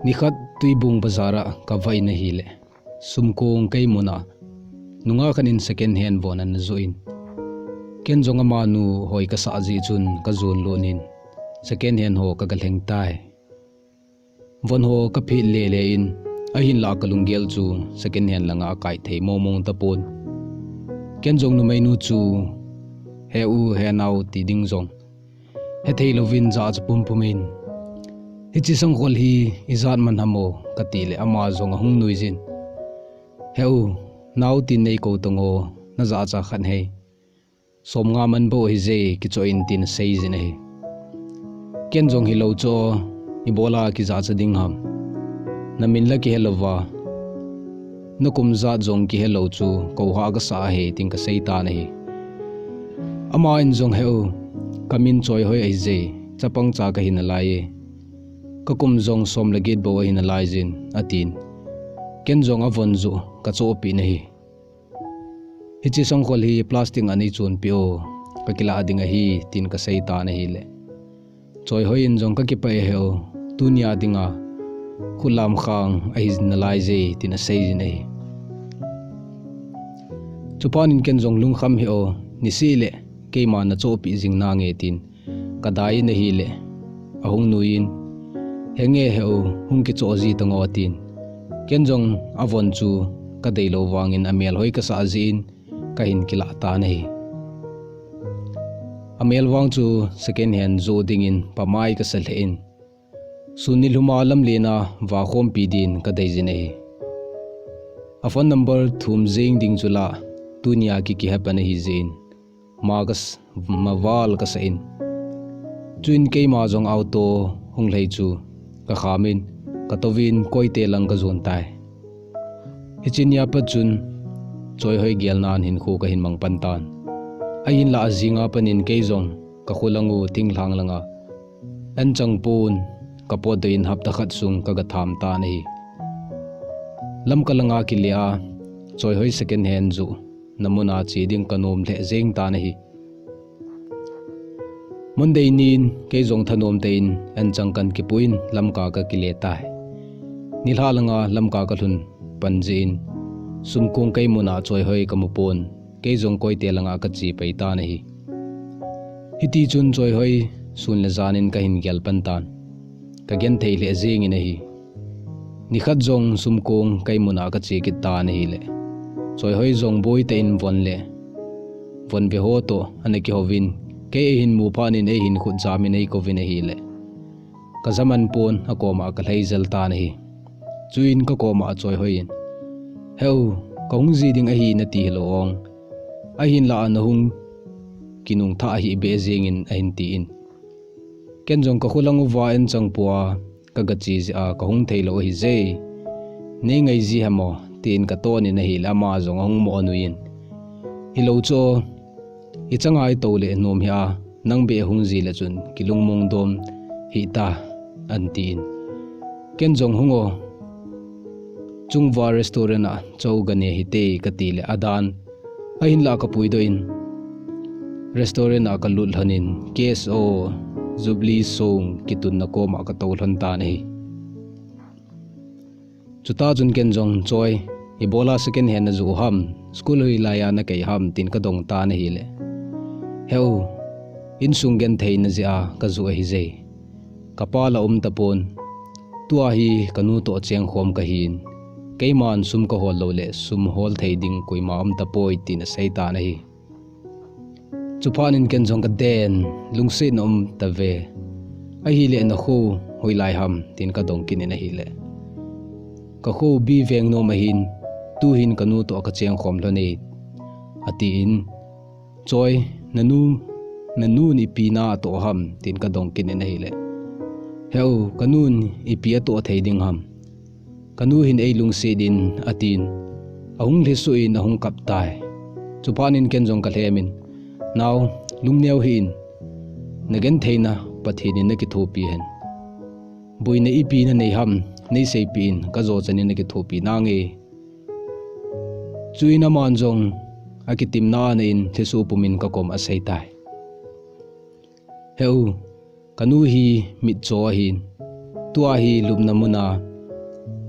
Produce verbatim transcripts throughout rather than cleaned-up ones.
Nikhat Tuibung bazar a kavah in ahile, sumkong kei mun a nungah khat in second hand von ana joh in, ken jong amanu hoi kasah jeh chun kajon lut in second hand ho kagalheng tai. Von ho kaphet lele in, ahinlah kalunggel chu second hand langa akai thei mongmong tapon. Ken jong numeinu chu, "He u, he nao," ti ding jong hethei louvin jahcha pumpum in, "Hiche sangkhol hi ijat man ham o?" kati le ama jong ahung nuijin, "He u, nao tin neikou tong o, najahcha khat hei. Somnga man bou ahije, kichoh in," tin aseijin ahi. Ken jong, "Hilou chu, ibola kijahcha ding ham? Namin la kihelouva, nakum jat jong kihelou chu, kouhah kasah ahi," tin kaseitan ahi. Aman jong, "He u, kamin Choihoi ahije, chapang cha kahi nalai e. Kakum jong som le get bou ahi nalaijin," atin. Ken jong avon joh kachohpeh in ahi. "Hiche sangkhol hi plastic a neichonpeh o, kakilah ding ahi," tin kaseitan ahile, Choihoi in jong, "Kakipah e he u, tunia dinga khut lamkhang ahi nalaije," tin aseijin ahi. Chuphat in ken jong, "Lungkham hih o, niseh le keiman nachohpeh jing nange," tin kadai in ahile, ahung nuiyin, "Henge he u, hung kichoh ji tang o," atin. Ken jong avon chu kadeilou vangin amel hoi kasah jeh in kahin kilah tan ahi. Amel vang chu second hand joh dingin pamai kasa lheh in, sun nilhum a lamlen a vakhompi din kadeijin ahi. A phone number thum jeng ding chu la, tunia ki kihepan ahijeh in, ma kas-, maval kasah in. Chuin keima jong auto hung lhai chu kakhamin, katouvin Koite lang kajon tai. Hiche nia pat chun Choihoi gelnan hinkho kahin mangpan tan. Ahinlah ajing a pat in kei jong kakholang u thinglhang langa anchang pon kapotdoh in hapta khat sung kagatham tan ahi. Lamka langa kile a Choihoi second hand joh na mun a che ding kanom lheh jeng tan ahi. Monday nin kei jong thanom tah in anchang kan kipuiyin Lamka kakile tai. Nilhah langa Lamka kalhun pan jeh in sumkong kei mun a Choihoi kamu pon, kei jong Koite langa kache pai tan ahi. Hiti chun Choihoi sun le jan in kahin gel pan tan, kagenthei lheh jeng in ahi. Nikhat jong sumkong kei mun a kache kit tan ahile, Choihoi jong boi tah in von le von ve ho toh ana kihouvin, kei eihin mu phat in eihin khut jam in eikouvin ahile, kajaman pon akoma kalhai jel tan ahi. Chuin kakoma Choihoi in, "He u, kahung ji ding ahi nati hilou ong. Ahinlah nahung kinung thah ahi beh jeng in," ahin tin. Ken jong, "Kakholang uva anchang pon kagache jeh a kahung theilou ahije. Neingai ji ham o?" tin katon in ahile, ama jong ahung mo nuiyin, "Hilou chu, ichan a itou le nom hih a, nang beh hung ji le chun kilungmong dom hih ta," ahin tin. Ken jong, "Hung o, chunguva restaurant a chou gane hite," kati le adan. Ahinlah kapuidoh in restaurant a kalut lhon in K S O Jubilee song kitunna koma katou lhon tan ahi. Chuti chun ken jong, "Choi, ibola second hand najoh u ham, school hoilai a nakai ham?" tin kadong tan ahile, "He u, insung gentheina jeh a kajoh ahije. Kapa la um tapon. Tua hi kanu toh chengkhom kahin. Keiman sum kahol lou le sum hol thei ding koima um tapoi," tin asei tan ahi. Chuphat in ken jong kaden, "Lungsetna um tave. Ahile nakho hoilai ham?" tin kadong kit in ahile, "Kakho B Vengnom ahin, tuhin kanu toh kachengkhom lhon e," atin. "Choi, nanu, nanun ipi natoh ham?" tin kadong kit in ahile, "He u, kanun ipi atoh thei ding ham? Kanu hin eilungset in," atin. Ahung lhisuh in ahung kap tai. Chuphat in ken jong kalhem in, "Nao, lungneo hih in, nagentheina Pathen in nakithopi hen. Boina ipi nanei ham, neiseipeh in, kajo chan in nakithopi nange." Chuin aman jong akitimna ana in lhisuh pum in kakom asei tai. "He u, Kanu hi mitcho ahin, tua hi lupna muna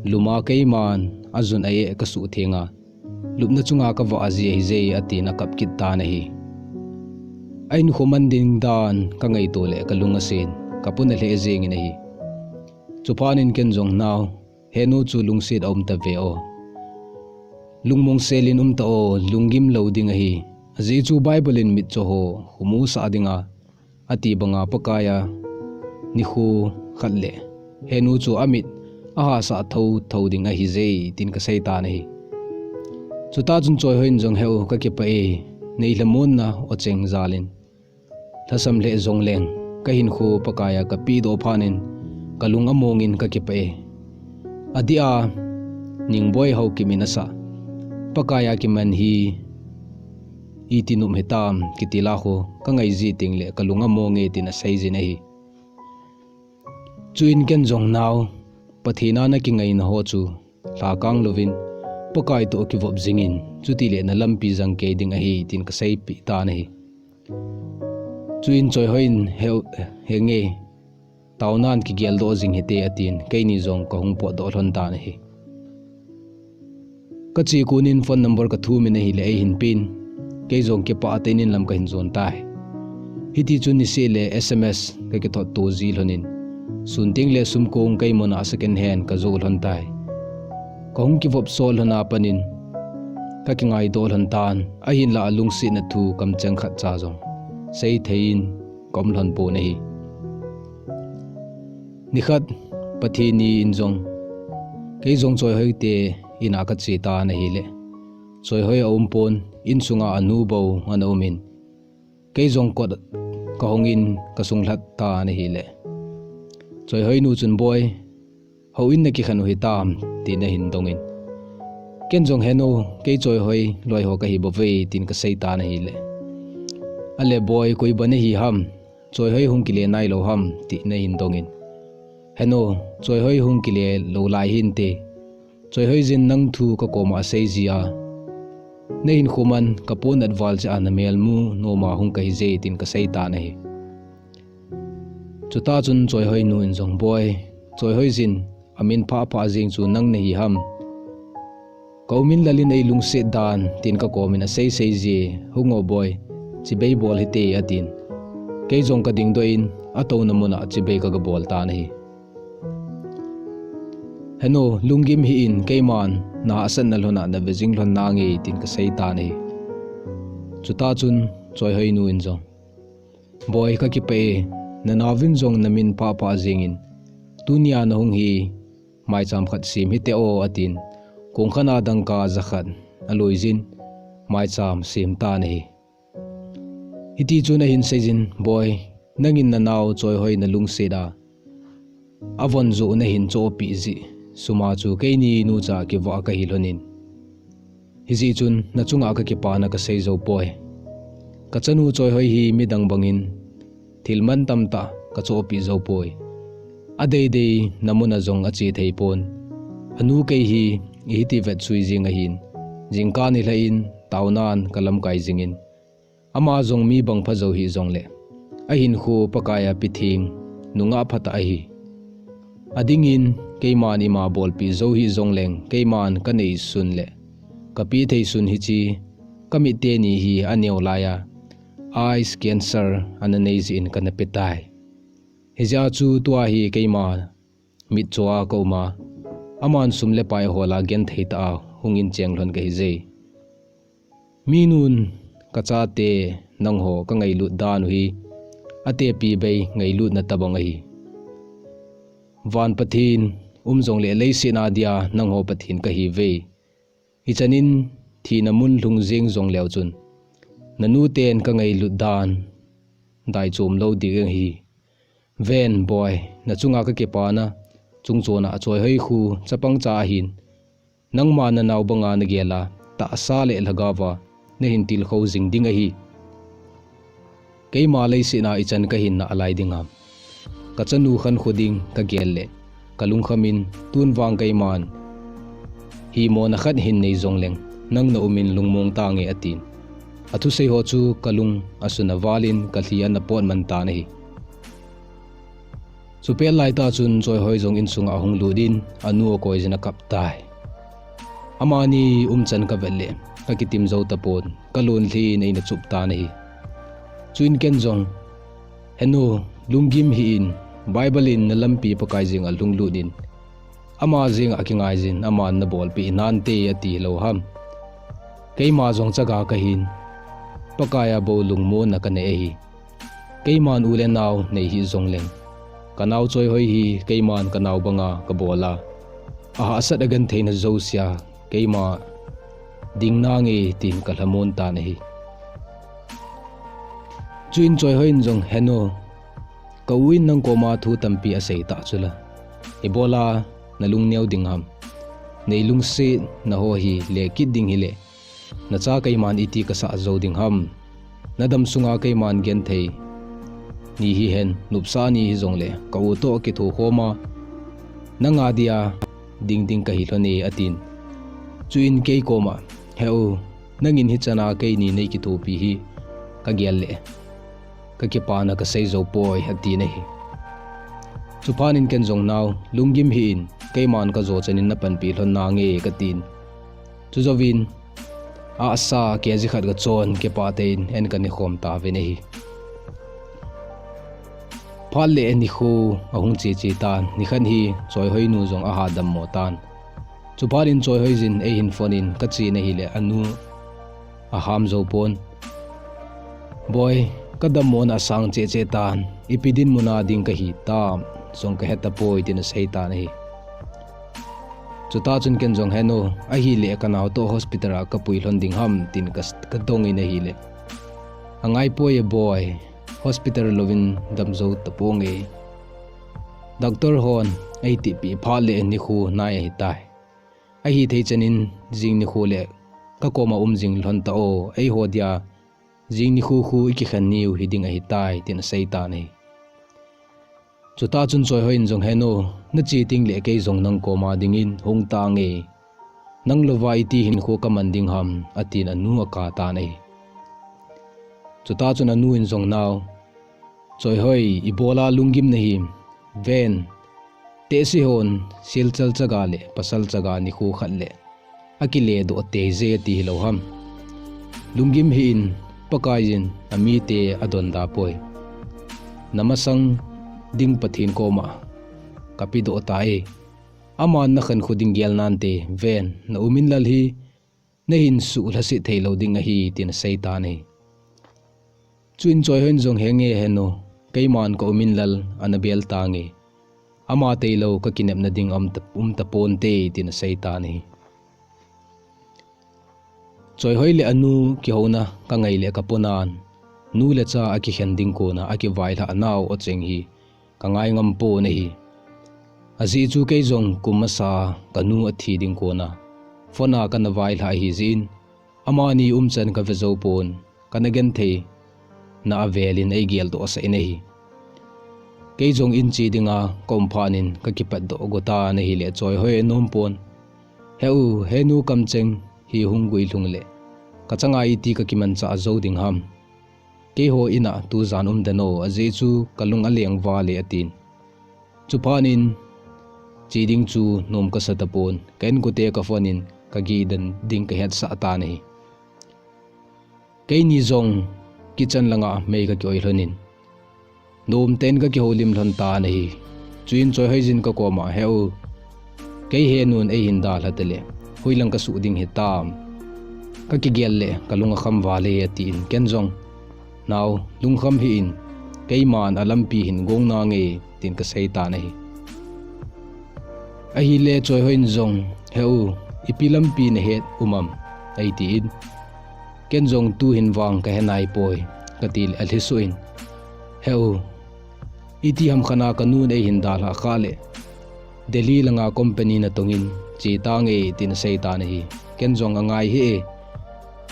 luma keiman ajun a-eh kasuh thenga, lupna chunga kavah ji ahije, atin akap kit tan ahi. A-in khoman ding dan kangaito le kalung asen, kapun alheh jengin ahi. Chuphat in ken jong, Nao, henu chu lungset aum tave o. Lungmong selin um ta o, lunggim lou ding ahi. Ajeh chu Bible in mitcho ho khomu sah dinga ati banga Pakaiya nikho khat le henu chu amit ahahsa thotho ding ahije, tin kasei tan ahi. Chutah chun Choihoi in jong, Heu, kakipah e, nei lhamonna ocheng jalin lhasam lheh jongleng, kahinkho Pakaiya kapehdoh phat in kalung amongin kakipah e. Adeh a Ningboi Haokip in asah Pakaiya kiman hi iti nop hitam kiti la khu kangai ji tengle kalung amonge, tin aseijin ahi. Chuin ken jong, Nao, Pathen a nakingaina ho chu lhakang louvin Pakai toh kivop jingin, chutile nalampi jangkei ding ahi, tin kaseipeh tan ahi. Chuin Choihoi in, Heu, henge, taonan kigeldoh jing hite, atin keini jong kahung potdoh lhon tan ahi. Kache konin phone number kathumin ahile eihin pen, kei jong kipah tah in in lam kahin jon tai. Hitichun niseh le S M S kakithot to ji lhonin, sun tengle sumkong kei muna second hand kajou lhon tai. Kahung kivop sol lhona panin kakingaito lhon tan, ahinla alungsetna thu kamcheng khatcha jong seithei in kaum lhon pon ahi. Nikhat Pathen ni in jong, kei jong Choihoi te in a kache tan ahile, Choihoi aumpon, insunga anu bou ana umin, kei jong kot kahongin kasunglhat tan ahile, Choihoi nu chun, Boi, houin nakikhen u hitam, tin ahin dongin, ken jong, Henu, kei Choihoi loiho kahi bouve, tin kasei tan ahile, Ale Boi, koi bou nahi ham? Choihoi hung kile nailou ham, tin ahin dongin, Henu, Choihoi hung kile lou lai hinte. Choihoi jin nang thu kakoma asei jia, nahinkho man kaponat val cheh a namelmu noma hung kahije, tin kasei tan ahi. Chutah chun Choihoi nu in jong, Boi, Choihoi jin amin phah phah jeng chu nang nahi ham? Ka umin lalin eilungset dan tin kakomin aseisei jie, hung o boi, chibai bol hite, atin. Kei jong kadingdoh in atouna muna chibai kagabol tan ahi. Henu, lunggim hih in, keiman nahahsatna lhona nave jing lhon nange, tin kasei tan ahi. Chutah chun Choihoi nu in jong, Boi, kakipah e, nanaovin jong namin phah phah jengin, tunia nahung hi maicham khat sem hite o, atin, kongkhana dangka jakhat aloijin maicham asem tan ahi. Hitichun ahin seijin, Boi, nangin nanao Choihoi nalungset a avon joh nahin chohpeh jeh suma chu keini nucha kivah kahi lhonin, hijeh chun nachunga kakipana kasei jou poi. Kachanu Choihoi hi midang bangin thil mantam tah kachohpeh jou poi. Adeidei namuna jong ache thei pon. Anu kei hi ihiti vetsui jeng ahin, jingkah nilhah in taonan kalamkai jingin, ama jong mi bangpha jou hih jongle ahinkho Pakaiya petheng nungah phatah ahi. Adingin keiman ima bolpeh jou hih jongleng, keiman kaneisun le kapeh theisun hiche kamit teni hi aneo laiya eyes cancer ana nei jeh in kana petai. Hijeh a chu tua hi keima mitchoa kauma, aman sum le pai ahola genthei tah a hungin cheng lhon kahije. Minun kachate nangho kangailut dan u hi atepi bei ngailutna tobang ahi. Van Pathen um jongle leiset a dia nangho Pathen kahiuve. Ichanin thina mun lhung jeng jongleu chun nanuten kangailut dan daichom lou ding ahi. Ven boi, nachunga kakipana chungchona Choihoi khu chapangcha ahin, nangma nanao banga nagela tahsa le lhagaova nahin tilkhou jing ding ahi. Keima leiset a ichan kahin nalai ding ham? Kachanu khankho ding kagel le kalungkhamin, tun vang keiman himona khat hin nei jongleng, nang naumin lungmong tange, atin. Athusei ho chu kalung asuna valin kalhi ana potman tan ahi. Chupet laitah chun Choihoi jong insunga ahung lut in, anu akoi jin akap tai. Amani umchan kavet le, kakitim jou tapon, kalon lhin eina chup tan ahi. Chuin ken jong, "Henu, lunggim hih in, Bible in nalampi Pakai jenga lunglut in, ama jenga kingai jin, aman nabolpeh nante," ati hilou ham. Keima jong chaga kahin, Pakai a bou lungmonna kanei ahi. Keiman u le nao nei hih jongleng, kanao Choihoi hi keiman kanao banga kabol a, ahahsat agentheina jousea keima ding nange tin kalhamon tan ahi. Chuin Choihoi in jong, "Henu, ka u in nang koma thu tampi asei tah chula, ibola nalungneo ding ham? Nei lungsetna ho hi lekit ding hile, nacha keiman iti kasah jou ding ham? Nadam sunga keiman genthei ni hihen, nopsa ni hijongle, ka u toh kithokhom a, nanga dia ding ding kahi lhon e," atin. Chuin kei koma, "He u, nangin hichana keini nei kithopi hi kagel le, kakipana kasei jou poi," atin ahi. Chuphat in ken jong, "Nao, lunggim hih in, keiman kajo chanin napanpi lhon nange," katin. Chujouvin, ahsa kg khat kachon, kipah tah in an kane khom tauvin ahi. Phat le nikho ahung che che tan, nikhat hi Choihoi nu jong aha dammo tan. Chuphat in Choihoi jin eihin phone in, kachen ahile anu aham jou pon. "Boi, kadammona asang cheh cheh tan, ipi dinmuna ding kahi tam jong kahe tapoi," tin asei tan ahi. Chutah chun ken jong, "Henu, ahile kanao toh hospital a kapui lhon ding ham?" tin ka, kadong in ahile, "Angai poi e boi, hospital louvin damjou taponge. Doctor hon eitipeh phat le nikho nai ahitai. Ahithei chanin jing nikho le kakoma um jing lhon tao, eiho dia jing nikho khu ikikhen niu hiding ahitai," tin asei tan ahi. Chutah chun Choihoi in jong, "Henu, nache tengle kei jong nang koma dingin hung tange. Nang louva iti hinkho kaman ding ham?" atin anu akap tan ahi. Chutah chun anu in jong, "Nao, Choihoi, ibola lunggim nahim? Ven, tehse hon silchal chaga le pasal chaga nikho khat le akile doh teije ti hilou ham? Lunggim hih in, Pakai in amite adonda poi. Namasang ding Pathen koma kapedoh tai. Aman nakhankho ding gel nante, ven, na umin lal hi nahin suhlhaset thei lou ding ahi," tin asei tan ahi. Chuin Choihoi in jong, "Henge henu, keiman ka umin lal ana bel tange. Ama tailou kakinepna ding um ta, um taponte," tin asei tan ahi. Choihoi le anu kihouna kangai le kaponan, nu le cha akikhen ding kona akivailhah nau acheng hi kangai ngam pon ahi. Ajeh chu kei jong kum masa kanu athi ding kona phone a kana vailhah ahi jeh in, amani umchan kave jou pon, kana gentheina avel in eigel doh sah in ahi. Kei jong in che dinga kaum phat in kakipat doh go tan ahile Choihoi anom pon. "He u, henu, kamcheng hi hung guilhung le kachanga iti kakimanchah jou ding ham? Keiho in a tujan um den o, ajeh chu kalung aleng val e," atin. Chuphat in che ding chu nom kasa tapon, ka inkote kaphone in kageh den ding kahetsah tan ahi. Keini jong kitchen langa mei kakioi lhon in, nomten kakihoulim lhon tan ahi. Chuin Choihoi jin kakoma, "He u, kei henun eihin dalha tale, hoilang kasuh ding hitam? Kakigel le kalung akham val e," atin, ken jong, "Nao, lungkham hih in, keiman alampi hin gong nange," tin kasei tan ahi. Ahile Choihoi in jong, "He u, ipi lampi nahet um am?" eitin. Ken jong, "Tuhin vang kahe naipoi," katile alhisoh in, "He u, iti ham khat a kanun eihin dalhah khah le, Delhi langa company natong in che tange," tin asei tan ahi. Ken jong, "Angai hih e,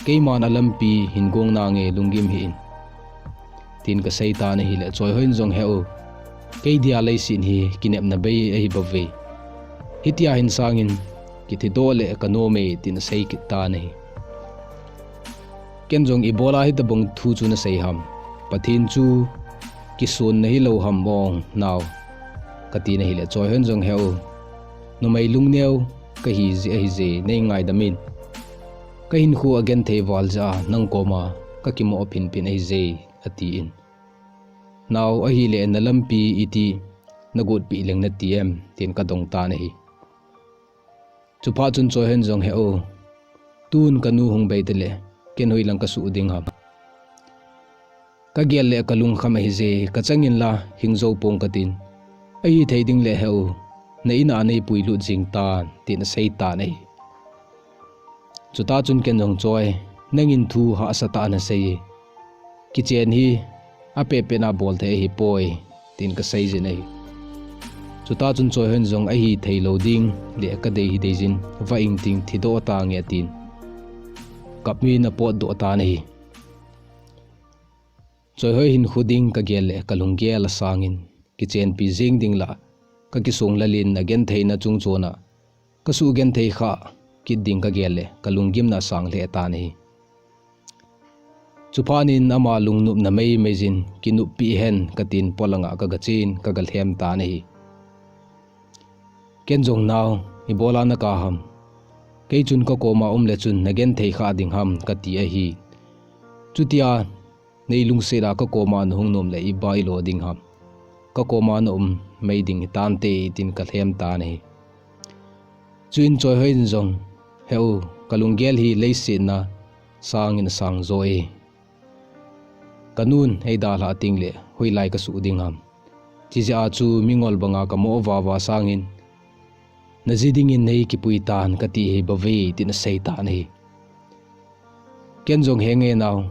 keiman alampi hin gong nange, lunggim hih in," tin kasei tan ahile Choihoi in jong, "He u, kei dia leiset hi kinepna bei ahi bouve. Hitia hin sangin kithi doh le kanom e," tin asei kit tan ahi. Ken jong, "Ibola hitobang thu chu nasei ham? Pathen chu kisonna hilou ham ong nao? kati na hile, Choihoi in jong, He u, numei lungneo kahi jeh ahi je, nei ngaidam in. Ka hinkho agenthei val jeh a nang koma kakimo phinphin ahi je, atin. Nao ahile na lampi iti nagotpi leng nati em, tin kadong tan ahi. Chuphat chun Choihoi in jong, He u, tun kanu hung bei tale, ken hoilang kasuh ding ham. Kagel le kalungkham ahi je, kachang in la hing jou pong katin. Ahithei ding le He u, na in a nei puilut jing tan, tin asei tan ahi. Chuta chun ken jong, Choi, nangin thu hahsa tah nasei e. Kichen hi apetpet na bol thei ahipoi, tin kasei jin ahi. Chuta chun Choihoi in jong, Ahithei lou ding le kadei hi dei jin, va ingting thidoh tange, tin kap min apotdoh tan ahi. Choihoi hinkho ding kagel le kalunggel asangin, kichenpi jing ding la kakisong lal in, agentheina chungchon a kasuh genthei khah kit ding kagel le kalunggimna asang lheh tan ahi. Chuphat in ama lungnopna meimei jin, Kinoppi hen, katin polang a kagachen, kagalhem tan ahi. Ken jong, Nao, ibola naka ham? Kei chun kakoma um le chun nagenthei khah ding ham, kati ahi. Chutia nei lungset a kakoma nahung nom le iba ilo ding ham? Kakoma naum mai ding hitante, tin kalhem tan ahi. Chuin Choihoi in jong, He u, kalunggel hi leiset na sangin asang jo e. Kanun eidalhah teng le hoilai kasuh ding ham? Chijeh a chu mingol banga kamo vava sangin, naji dingin nei kipui tan kati hibouve, tin asei tan ahi. Ken jong, Henge nao,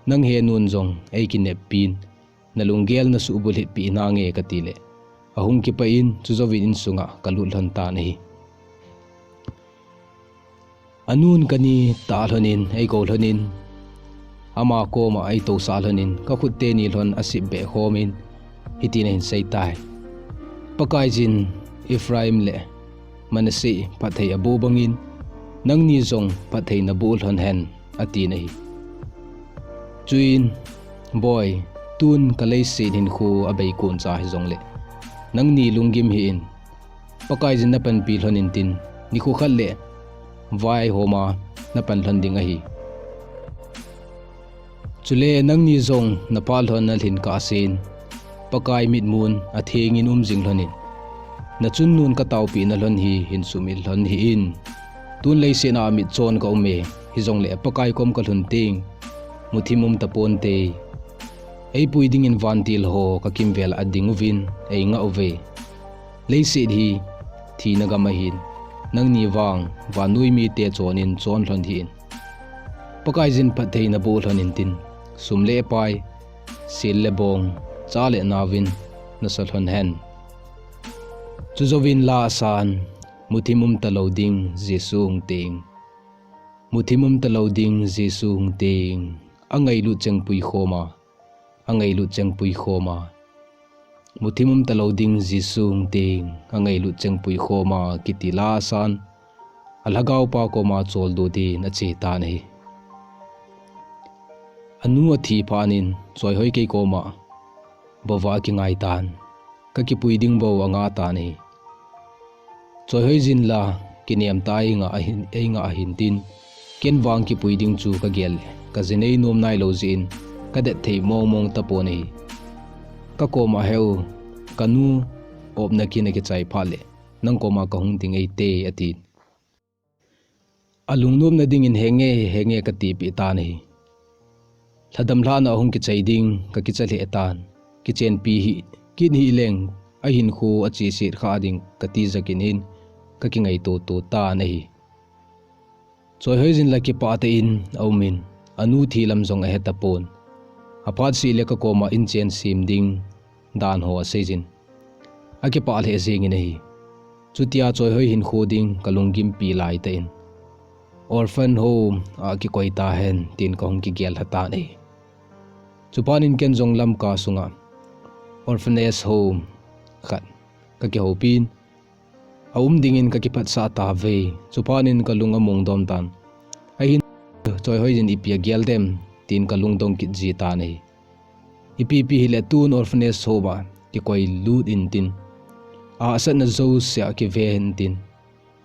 nang henun jong eikineppin, nalunggel nasuhbulhitpi nange, kati le ahung kipah in, chujouvin insunga kalut lhon tan ahi. Anun kani tah lhonin, eikou lhonin, ama koma eitousah lhonin, kakhut teni lhon asipbeh khomin, hitin ahin seitai. Pakaiyin Ephraim le Manasseh phatthei aboh bangin, nangni jong phatthei naboh lhon hen, atin ahi. Chuin, Boi, tun kaleiset hinkho abei koncha hijongle, nangni lunggim hih in, Pakaiyin napanpi lhon intin, nikho khat le vaihoma napan lhon ding ahi. Chule nangni jong naphah lhon nalhin kahsen, Pakai mitmun athengin um jing lhonin, nachunnun kataopeh na lhon hi hin sumil lhon hih in. Tun leiset a mitchon kaume, hijongle Pakai kom kalhun teng muthim um taponte. Eipui dingin vantil ho kakimvel a ading uvin, eingah uve. Leiset hi thina gam ahin, nangni vang vannoi mite chonin chon lhon hih in. Pakaiyin phatthei naboh lhon intin, sum le pai, sil le bong, cha le naovin nasa lhon hen. Chujouvin la asan, muthim um talou ding Jesu hung teng. Muthim um talou ding Jesu hung teng. Angailut chengpui khoma, angailut chengpui khoma. Muthim um talou ding Jesu hung teng, angailut chengpui khoma, kiti la asan, alhagaopa koma choldo din ache tan ahi. Anu athi phat in, Choihoi kei koma bova akingai tan, kakipui ding bou anga tan ahi. Choihoiyin la, kinem tah a eingah ahin, eingah ahin tin, ken vang kipui ding chu kagel le, kaji nei nom nailou jeh in, kadet thei mongmong tapon ahi. Kakoma, He u, kanu opna kin akichai phat le, nang koma kahung ding eite, atin. Alungnopna dingin, Henge, henge, katipeh tan ahi. Lhadam lhahna ahung kichai ding kakicha lheh tan. Kichenpi hih kit hih leng, ahinkho acheset khah ding kati jakin in, kakingaito to tan ahi. Choihoiyin la kipah tah in aumin, anu thi lam jong ahetapon. Aphat seh le kakoma inchen sem ding dan ho aseijin, akipah lheh jengin ahi. Chutia Choihoi hinkho ding kalunggimpi laitah in, orphan home a kikoi tahen tin kahung kigel lhatan ahi. Chuphat in ken jong Lamka sunga orphanage home khat kakihopin, aum dingin kakiphatsah tauve. Chuphat in kalung among dom tan. Ahin, Choihoiyin ipi agel dem, tin kalungdong kit ji tan ahi. Ipi pi hile tun orphanage home a kikoi lut intin, ahahsatna jouse a kive hen tin,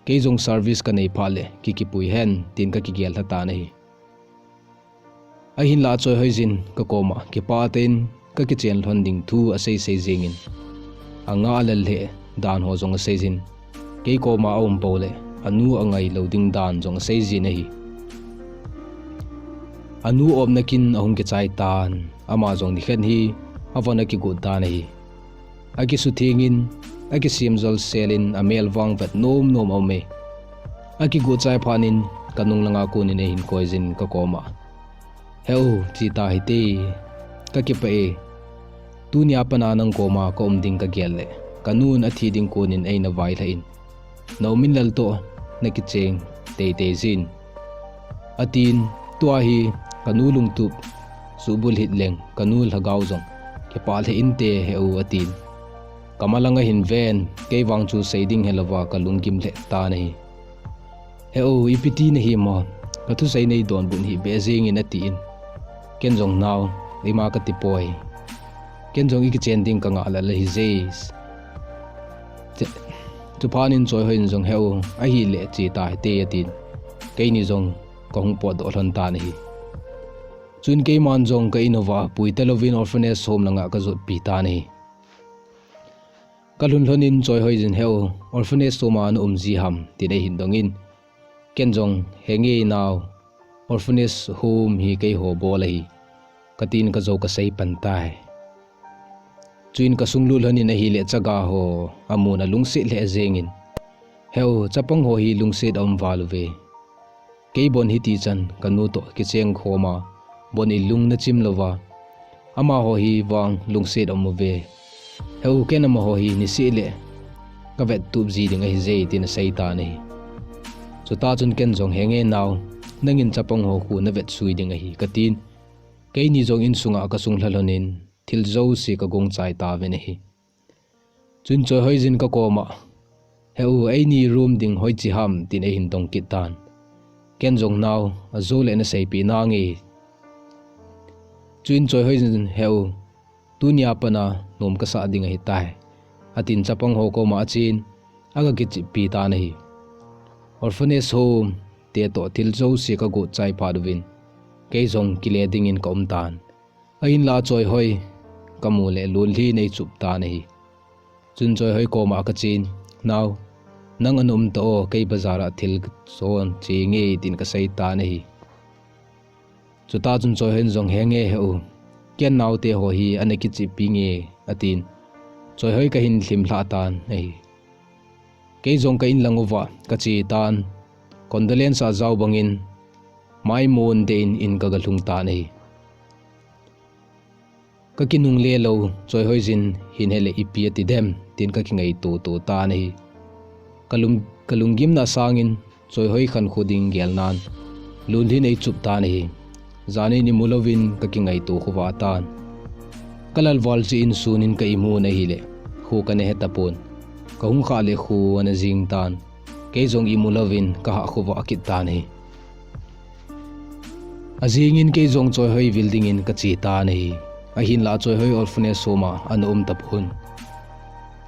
kei jong service kanei phat le kikipui hen tin kakigel lha tan ahi. Ahinlah Choihoiyin kakoma kipah tah in kakichen lhon ding thu asei sei jingin, angah lel lheh dan ho jong aseijin, kei koma aum pou le anu angai lou ding dan jong aseijin ahi. Anu omna kin ahung kichai tan, ama jong nikhat hi avon akigot tan ahi. Akisuthengin, akisemjol selin, amel vang vet nom nom aume. Akigot chai phat in, kanung langa konin eihin koijin kakoma, "Heu, che tahite, kakipah e. Tunia pat a nang koma kaum ding kagel le, kanun athi ding konin eina vailhah in, naumin lal toh nakicheng teitei jin," atin. Tua hi kanu lungtup suhbulhit leng, kanu lhagao jong kipah lheh inte heu atin. Kamalang ahin ven, kei vang chu sei ding helouva kalunggim lheh tan ahi. "Heu, ipi ti nahi mo, kathusei nei donbut hih beh jingin," atin. Ken jong, "Nao, eima kati poi. Ken jong ikichen ding kangah lel ahi jeh." Chuphat in Choihoiyin jong, "Heu, ahile che tahite," atin. Keini jong kahung potdoh lhon tan ahi. Chun keiman jong ka in uva pui talouvin orphanage home langa kajotpi tan ahi. Kalhun lhonin Choihoiyin, "Heu, orphanage home a naum ji ham?" tin eihin dongin, ken jong, "Henge nao, orphanage home hi keiho bol ahi," katin kajou kasei pan tai. Chuin kasung lut lhonin ahile chaga ho amun alungset lheh jengin, "Heu, chapang ho hi lungset aum val uve. Kei bon hitichan kanu toh kicheng khoma, bon in lung nachim louva, amaho hi vang lungset aum uve. Heu, ken amaho hi niseh le kavet tup ji ding ahi jeh," tin asei tan ahi. Chutah chun ken jong, "Henge nao, nangin chapang ho khu navet sui ding ahi," katin, keini jong insunga kasung lha lhonin thil jouse kagong chai tauvin ahi. Chuin Choihoiyin kakoma, "Heu, eini room ding hoiche ham?" tin eihin dong kit tan. Ken jong, "Nao, ajole naseipeh nange." Chuin Choihoiyin, "Heu, tunia pat a nom kasah ding ahitai," atin chapang ho koma achen, aga kicheppi tan ahi. Orphanage home te toh thil jouse kagot chai phat uvin, kei jong kile dingin kaum tan. Ahinlah Choihoi kamu le lonlhin eichup tan ahi. Chun Choihoi koma kachen, "Nao, nang ana um tao, kei bazar a thil son chenge," tin kasei tan ahi. Chutah chun Choihoiyin jong, "Henge heu, ken naote ho hi ana kicheppi nge," atin. Choihoi kahin lhim lha tan ahi. Kei jong ka inlang uva kache tan. Condolence a jao bangin maimon deh in in kaga lhung tan ahi. Kakinungle lou, Choihoiyin hin hele ipi ati dem, tin kakingaito to tan ahi. Kalung, kalunggimna sangin Choihoi khankho ding gelnan lonlhin eichup tan ahi. Janin imu louvin kakingaito khovah tan. Kalal val jeh in sunin ka imun ahile, kho kana he tapon. Kahung khah le kho ana jing tan. Kei jong imu louvin kahah khovah kit tan ahi. Ajingin kei jong Choihoi vil dingin kache tan ahi. Ahinlah Choihoi orphanage home a ana um tapon.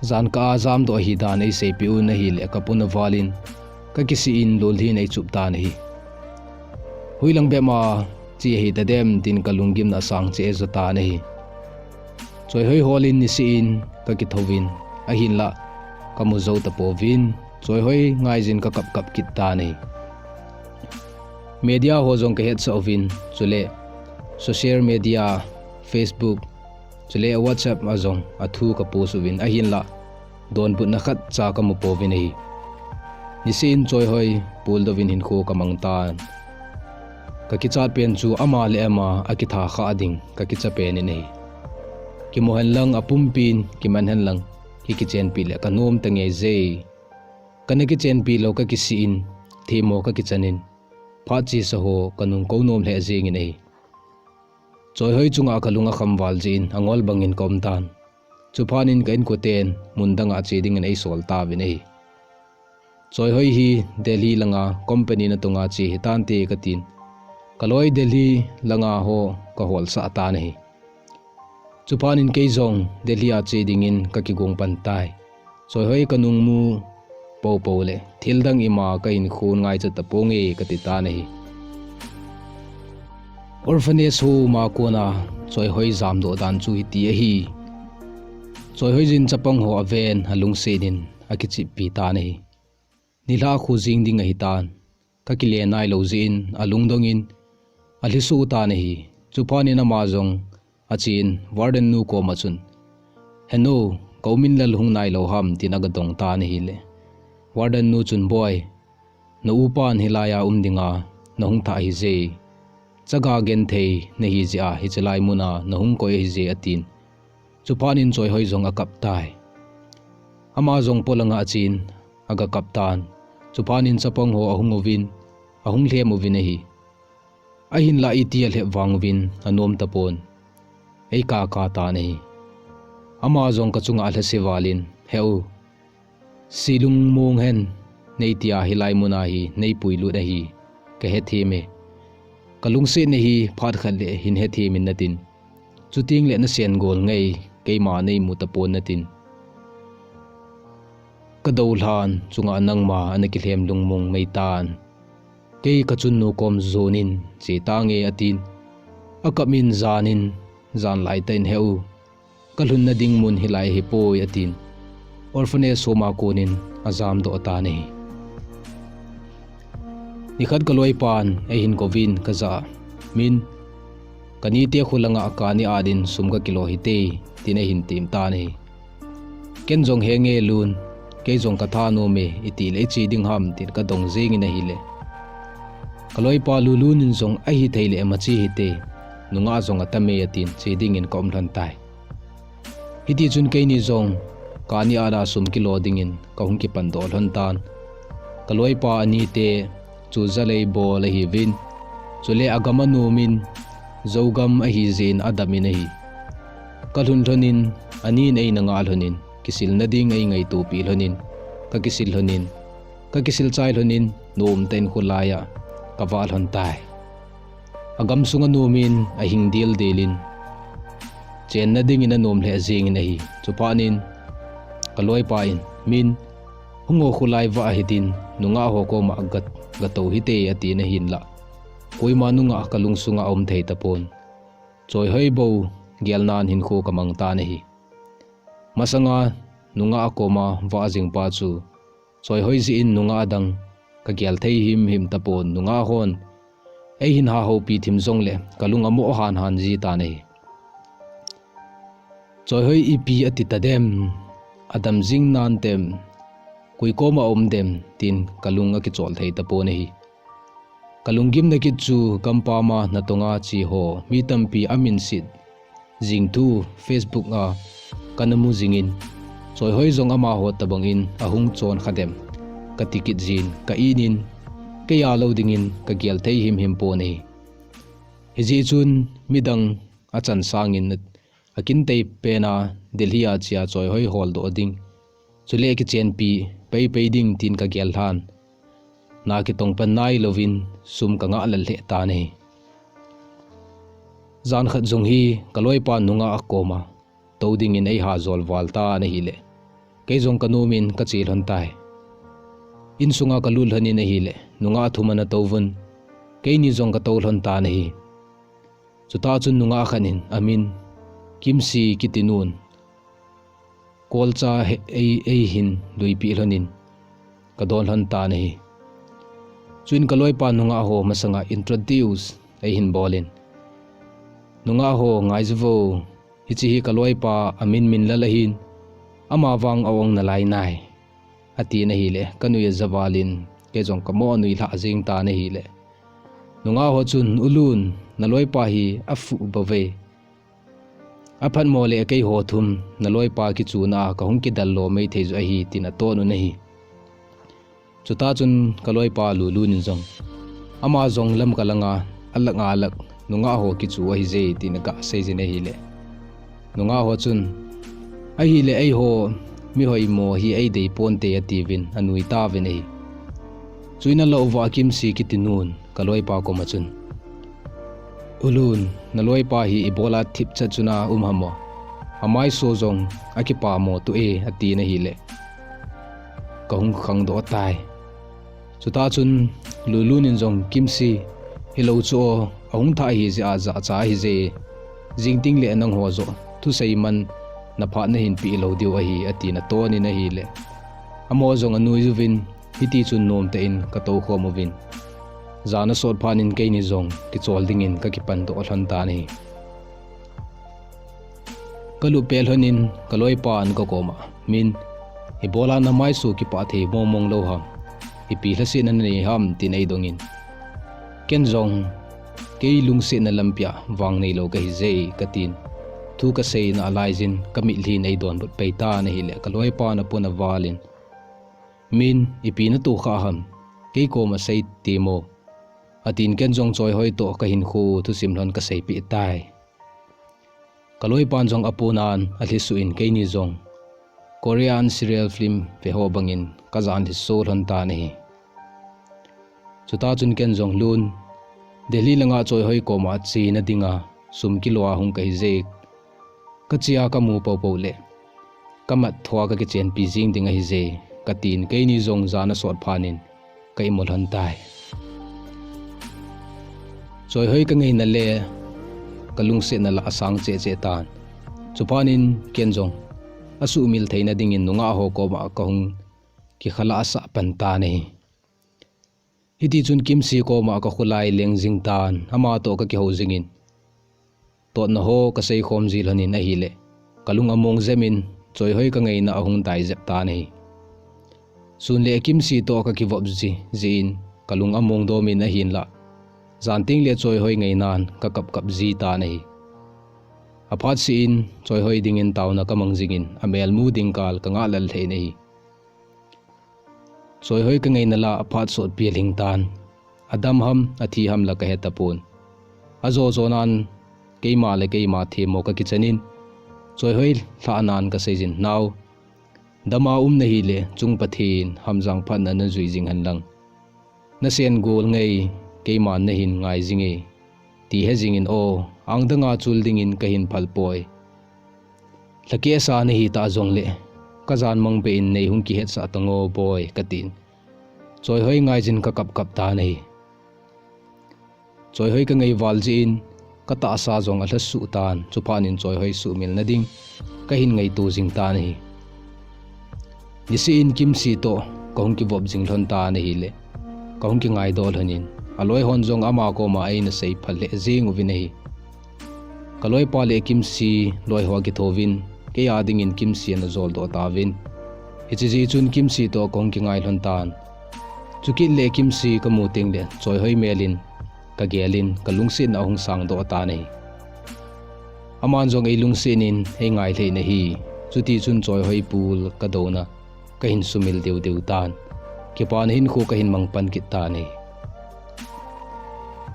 Jan kah a jamdoh ahidan eiseipeh un ahile kapun avalin kakisih in lonlhin eichup tan ahi. Hoilang bep a che ahitadem tin kalunggimna asang cheh jo tan ahi. Choihoi holin niseh in kakithouvin, ahinlah kamu jou tapouvin, Choihoi ngaiyin kakap kap kit tan ahi. Media ho jong kahetsah uvin, chule social media, Facebook, chule WhatsApp a jong athu kapost uvin, ahinlah donbutna khatcha kamu pouvin ahi. Niseh in Choihoi puldouvin hinkho kamang tan. Kakichat pen chu ama le ama akitha khah ding kakicha pen in ahi. Kimu henlang apumpin kiman henlang kikichenpi le kanom tange je. Kana kichenpi lou kakisih in, themmo kakichan in, phat chesa ho kanung kou nom lheh jengin ahi. Choihoi chunga kalung akham val jeh in angol bangin kaum tan. Chuphat in ka inkoten mun danga che dingin eisol tauvin ahi. Choihoi hi Delhi langa company natong a che hitante katin, kaloi Delhi langa ho kaholsah tan ahi. Chuphat in kei jong Delhi a che dingin kakigong pan tai. Choihoi kanung mu poupou le thildang ima kahin khon ngaicha taponge kati tan ahi. Orphanage home a kona Choihoi jamdoh dan chu hiti ahi. Choihoi jin chapang ho aven alungset in akicheppi tan ahi. Nilhah khu jing ding ahitan. Kakile nailou jeh in alungdong in alhiso tan ahi. Chuphat in ama jong achen warden nu koma chun, "Henu, ka u Minlal hung nailou ham?" tin agadong tan ahile, warden nu chun, "Boi, na upan hilai a um dinga nahung thah ahije. Chaga genthei nahi jeh a hiche lai muna nahung koi ahije," atin. Chuphat in Choihoi jong akap tai. Ama jong polanga achen agakap tan. Chuphat in chapang ho ahung uvin, ahung lhem uvin ahi. Ahinlah iti alhep vang uvin anom tapon, eikaka tan ahi. Ama jong kachunga alhase val in, "Heu, si lungmong hen, neitia hilai muna hi neipuilut ahi, kahethem e. Kalungsetna hi phat khat le hin hethem in natin. Chuteng le nasen gol ngei, keima neimu tapon natin. Kadou lhan chunga nangma ana kilhem lungmong mei tan. Kei kachunnu kom jon in che tange," atin. Akap in jan in, jan laitah in, "Heu, kalhunna ding mun hilai ahipoi," atin. Orphanage home a kon in ajamdoh tan ahi. Nikhat kaloipan eihin kouvin kajah a, "Min, kanite kholanga kani adin sum kakilo hite," tin eihin tem tan ahi. Ken jong, "Henge Lun, kei jong katha nom e, itile iche ding ham?" tin kadong jeng in ahile, kaloipa Lulun in jong, "Ahithei le mache hite, nungah jong atam e," atin che dingin kaum lhon tai. Hitichun keini jong kani ada sum kilo dingin kahung kipan doh lhon tan. Kaloipa anite chu jalei bol ahiuvin, chule agam anom in, Zogam ahijeh in adam in ahi. Kalhun lhon in, anin eina ngah lhon in, kisilna ding eingaitopi lhon in, kakisil lhon in, kakisil chai lhon in, nomtah in kholai a kavah lhon tai. Agam sung anom in, ahing deldel in, chenna dingin anom lheh jeng in ahi. Chuphat in kaloipa in, "Min, hung o, kholai vah hitin, nungah ho koma ga, gatou hite," atin ahinlah, koima nungah kalung sunga aum thei tapon. Choihoi bou gelnan hinkho kamang tan ahi. Masanga nungah koma vah jing pa chu Choihoi jeh in nungah dang kagel thei himhim tapon, nungah hon eihin hahoupi thim jongle kalung amoh hanhan ji tan ahi. Choihoi ipi ati tadem, adam jing nantem, koi koma um dem, tin kalung akichol thei tapon ahi. Kalunggimna kit chu gampam a natonga che ho mi tampi aminset jing thu Facebook a kana mu jingin, Choihoi jong amaho tobang in ahung chon kha dem kati kit jin, ka-it in keija lou dingin kagel thei himhim pon ahi. Hijeh chun midang achan sangin akintei pena Delhi a chea Choihoi holdoh ding, chule kichenpi peipei ding tin kagel lhan, na kitong pan nailouvin sum kangah lal lheh tan ahi. Jan khat jong hi kaloipa nungah koma tou dingin eihajol val tan ahile, kei jong kanom in kache lhon tai. Insunga kalut lhon in ahile, nungah thum ana touvun, keini jong katou lhon tan ahi. Chutah chun nungah khat in amin Kimsi kiti nun, kolcha he, ei, eihin luipeh lhon in kadon lhon tan ahi. Chuin kaloipa nungah ho masanga introduce eihin bol in, "Nungah ho, ngaiji vo, hiche hi kaloipa amin Minlal ahin, amavang a-ong nalai nai," atin ahile, kanui aja val in, kei jong kamo nui lhah jeng tan ahile, nungah ho chun, "U Lun, naloipa hi aphuh bouve. Aphatmo le keiho thum naloipa kichuna a kahung kidel lo mei thei joh ahi," tin aton un ahi. Chutah chun kaloipa Lulun in jong, "Ama jong Lamka langa alak nga lak nungah ho kichu ahije," tin aga sei jin ahile, nungah ho chun, "Ahile eiho mihoimo hi eidei ponte," atiuvin anui tauvin ahi. Chuin alah uva Kimsi kiti nun kaloipa koma chun, "U Lun, naloipa hi ibola thipchat chun aum ham o? Amaiso jong akipamo tu e," atin ahile, kahung khangdoh tai. Chutah chun Lunlun in jong Kimsi, hilou chu aw, ahung thah ahi jeh a jahcha ahi je. Jingteng le nangho joh thusei man na phat nahin peh lou diu ahi, atin aton in ahile, amaho jong anui uvin, hiti chun nomtah in katou khom uvin, jan asot phat in keini jong kichol dingin kakipan doh lhon tan ahi. Kalut pet lhon in kaloipan kakoma, Min, ibola namaisu kipah thei mongmong lou ham, ipi lhasetna nanei ham, tin eidongin, ken jong, kei lungsetna lampia vang neilou kahi je, katin, thu kaseina alaijin kamitlhin eidonbut pei tan ahile, kaloipan apun avalin, Min, ipi natoh kha ham, kei koma sei temo, atin ken jong Choihoi toh kahinkho thusim lhon kaseipeh tai. Kaloipan jong aponan alhisuh in keini jong Korean serial film veho bangin kajan lhiso lhon tan ahi. Chutah chun ken jong, Lun, Delhi langa Choihoi koma chena dinga sum kilo a hung kahi je, kachea kamu poupou le kamat thoa kakichenpi jing ding ahi je, katin keini jong jan asot phat in ka imu lhon tai. Choihoi kangaina le kalungsetna la asang cheh cheh tan. Chuphat in ken jong asuhmil theina dingin nungah ho koma kahung kikhalasah pan tan ahi. Hiti chun Kimsi koma kakholai leng jing tan, ama toh kakihou jingin, totna ho kaseikhom ji lhon in ahile, kalung among jep in, Choihoi kangaina ahung dai jep tan ahi. Sun le Kimsi toh kakivop ji, jeh in kalung among dom in ahinlah, janteng le Choihoi ngainan kakapkap ji tan ahi. Aphat seh in Choihoi dingin taona kamang jingin, amel mu ding kal kangah lel lheh in ahi. Choihoi kangaina la aphat sotpi alhing tan. Adam ham, athi ham la kahe tapon. Ajo jonan keima le keima themmo kakichan in, Choihoi lhahnan kaseijin, Nao, dama um nahile, chung Pathen hamjang phatna najui jing hen lang, nasen gol ngei, keiman nahin ngai jinge, ti he jingin aw, angdanga chul dingin kahin phal poi. Lhakeh sa nahi ta jongle, kajan mang beh in neihung kihetsah tan o boi, katin, Choihoi ngaijin kakapkap tan ahi. Choihoi kangai val jeh in katahsa jong alhasuh tan, chuphat in Choihoi suhmilna ding kahin ngaito jing tan ahi. Niseh in Kimsi toh kahung kivop jing lhon tan ahile, kahung kingaidoh lhon in, aloi hon jong ama koma eina seiphal lheh jeng uvin ahi. Kaloipa le Kimsi loiho akithouvin, kei a dingin Kimsi ana joldoh tauvin. Hiche jeh chun Kimsi toh kahung kingai lhon tan. Chukit le Kimsi kamu tengle Choihoi mel in kagelin, kalungsetna ahung sangdoh tan ahi. Aman jong eilungset in eingai lheh in ahi. Chutichun Choihoi pul kadouna kahin sumil deu deu tan. Kipana hinkho kahin mang pan kit tan ahi.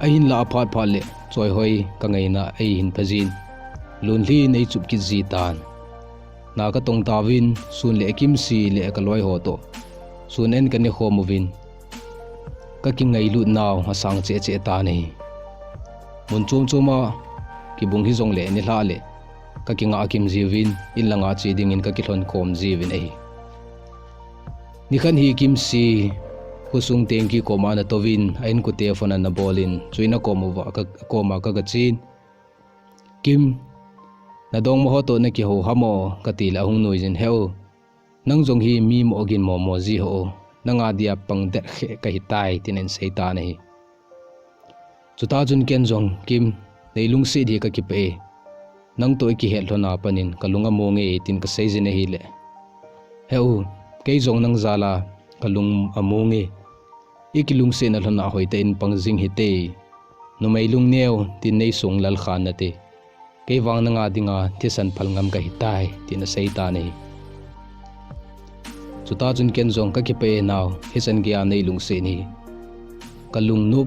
Ahinlah aphat phat le Choihoi kangaina eihin phajin, lunlhin eichup kit ji tan. Na katong tauvin, Sun le Kimsi le kaloiho toh sun en kanekhom uvin, kakingailut nau asang cheh cheh tan ahi. Mun chom choma kibung hijongle nilhah le kakingah akim jiuvin, in langa che dingin kakilhon khom jiuvin ahi. Nikhat hi Kimsi khosung tengki koma ana touvin, a inkote phone ana bolin, chuin akom uva, ka, koma kagachen. Kim, nadongma ho toh nakihou ham o, katile ahung nuijin, He u, nang jong hi mi moh gin momo ji ho, nanga dia pang det kheh kahitai, tin einsei tan ahi. Chutah chun ken jong, Kim, neilungset hi kakipah e. Nangtoh ikihet lhona panin kalung among e, tin kaseijin ahile, He u, kei jong nang jala kalung among e. Ikilungsetna lhona hoitah in pang jing hite. Numei lungneo tin neisong lal khan nate. Kei vang nanga dinga thisan phal ngam kahitai, tin asei tan ahi. Chutah chun ken jong, Kakipah e nao, hichan geiya neilungset hi kalungnop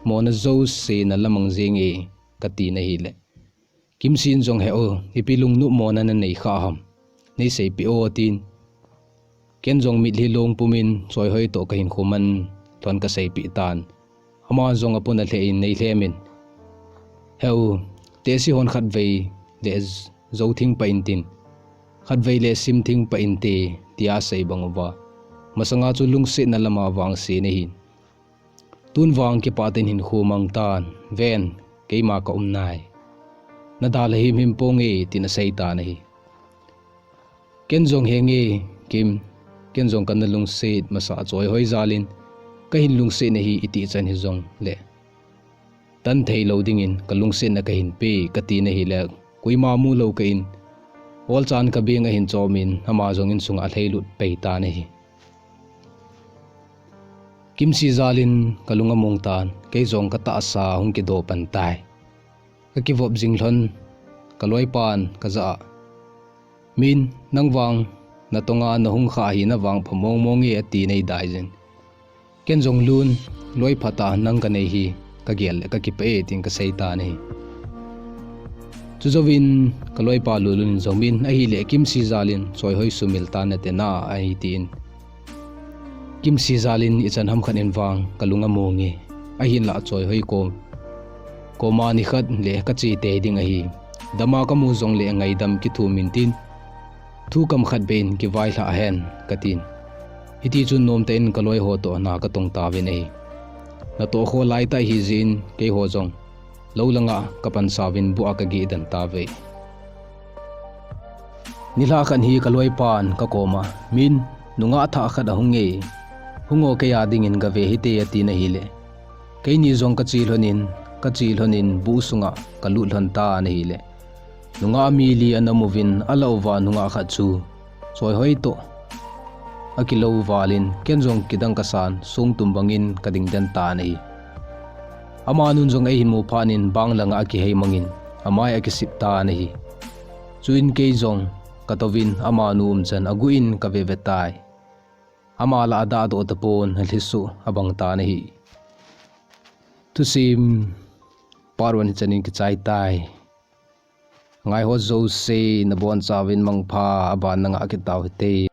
mona jouse nalamang jenge, katin ahile, Kimsi in jong, He u, ipi lungnop mona nanei kha ham, neiseipeh o, tin. Ken jong mitlhi long pumin Choihoi toh kahinkho man lhon kaseipeh tan. Ama jong apun alheh in neilhemin, He u, tehse hon khatvei le jou thing pah intin, khatvei le sim thing pah inte, tia asei bang uva, Masanga chu lungsetna lama vangse nahi. Tun vang kipah tah in hin khomang tan, ven, keima ka um nai. Na dalha himhim ponge, tin asei tan ahi. Ken jong henge, Kim, ken jong kana lungset masa a Choihoi jalin, kahin lungset nahi iti chan hijongle, tan thei lou dingin ka lungsetna kahin pe, kati nahi le, koima mu lou kah in, olchan ka beng ahin chomin, ama jong insunga alhailut pai tan ahi. Kimsi jalin ka lung among tan, kei jong ka tahsa hung kido pan tai. Ka kivop jing lhon, ka loipan ka jah a, Min, nang vang, na tonga na hung kha hi na vang pha mong mong e, ati nei dai jin. Ken jong lun, loi phat a nang ka nei hi, ka gel le ka kipah e, tin ka sei tan ahi. Chujouvin ka loipa Lulun in jong, Min, ahile Kimsi jalin Choihoi sumil tan nate na, ahi tin. Kimsi jalin ichan ham khat in vang ka lung among e. Ahinlah Choihoi kom, koma nikhat le ka che tei ding ahi. Dama ka mu jongle ngaidam kithum in tin, thu kam khat beh in kivailhah hen, katin. Hiti chun nomtah in ka loi ho toh na ka tong tauvin ahi. Natoh kho lai tah hijeh in keiho jong lou langa ka pansauvin bu a ka geh den tauve. Nilhah khat hi ka loipan ka koma, Min, nungah thah khat ahung e. Hung o, kei a dingin gave hite, ati nahile, keini jong ka che lhonin, ka che lhonin bu sunga ka lut lhon tan ahile, nungah mi li ana muvin, alah uva nungah khat chu Choihoi toh akilou valin, ken jong kidang kasan, songtum bangin ka ding den tan ahi. Amanun jong eihin mu phatnin bang langa akihei mangin, amai akisip tan ahi. Chuin kei jong ka touvin amanu umchan aguh in ka veve tai. Ama lah adahdoh tapon, alhiso abang tan ahi. Thusim part one hichan in kichai tai. Ngaiho jouse nabonchauvin mangpha, aban na ngah kit tau hite.